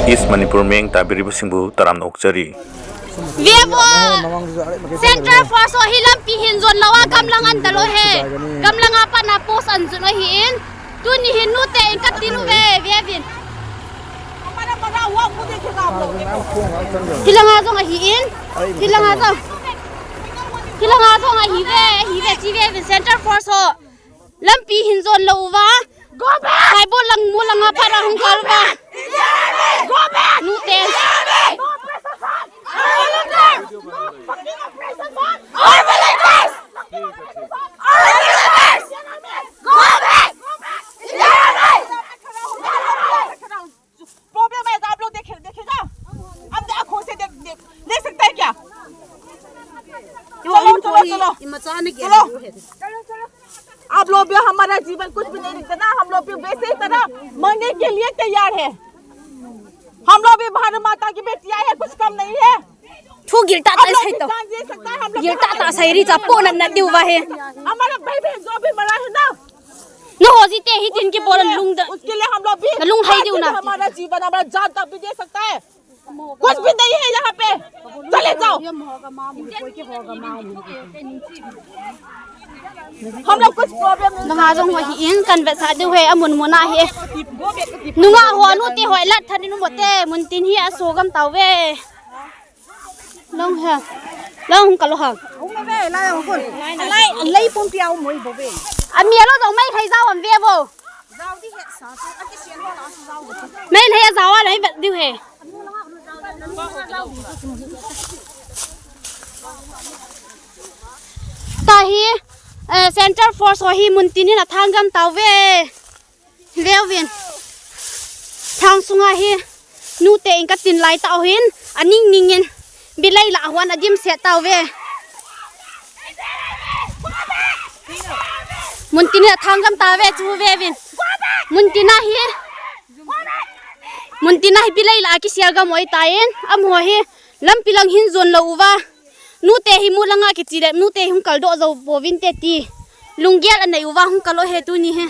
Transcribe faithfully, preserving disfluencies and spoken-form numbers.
East Manipur meng Tabiri Basingbu Taram Nokchari. Vevo, Central Force ho hi lampi hin jon lou a gamlang an dal u ahi. Gamlang a pat na post an jon u ahin. Tuni hin nute in katin uve, veuvin. Hilanga jong ahin. Hilanga jong. Hilanga jong ahiuve, ahiuve, chi veuvin Central Force ho. Lampi hin jon lou uva. Go back! Saibol lang mu langa pat a hung kal uva. Go back! Nute. No prison ban! No prison ban! No fucking prison ban! Our villagers! Our villagers! Go back! Go back! Problem है तो आप लोग देखे, देखे जा। आप आंखों से देख, देख, देख सकता है क्या? चलो, चलो, चलो। चलो। आप लोग भी हमारा जीवन कुछ भी नहीं देना, हम लोग भी वैसे ही तरह मरने के लिए तैयार है। हम लोग भी भारत माता की बेटियां है, कुछ कम नहीं है। Thu giltah tah sai to. Giltah tah sai ri cha po nat nat diu va he. हमारा भाई बहन जो भी मरा है ना, na ho jite hi tin kibol lung da. उसके लिए हम लोग भी, na lung hai diu na. हमारा जीवन, हमारा जान तक भी दे सकता है। कुछ भी नहीं है यहाँ पे, चले जाओ। हम लोग कुछ प्रॉब्लम नहीं। Nunga jong ho hi in kan vetsah diu he, amun mun a hi. Nunga ho nute ho lat than inu mote, mun tin hi aso gam tauve. Long ha. Long ka lo ha. Lai, lai pumpi au moi bo ve. Ami alo jong mai khai jao am ve bo. Jao di he sa, sa, a ki sian ho la sa jao. Mai lai jao a lai vet diu he. Tahi, eh, Central Force ho hi mun tin in athang gam tauve. Veuvin. Thang sunga hi nute in katin lai tah u hin, aning ning in bilai lah a hung adimset tauve. Mun tin in athang gam tauve chu veuvin. Mun tin a hi. Mun tin a hi bilai lah a kisia gam u ahitan, amaho hi lampi lang hin jon lou uva. Nute hi mu langa kichi le, nute hi hung kal doh jou pouvin te ti. Lunggel anei uva hung kal u ahi tuni hi.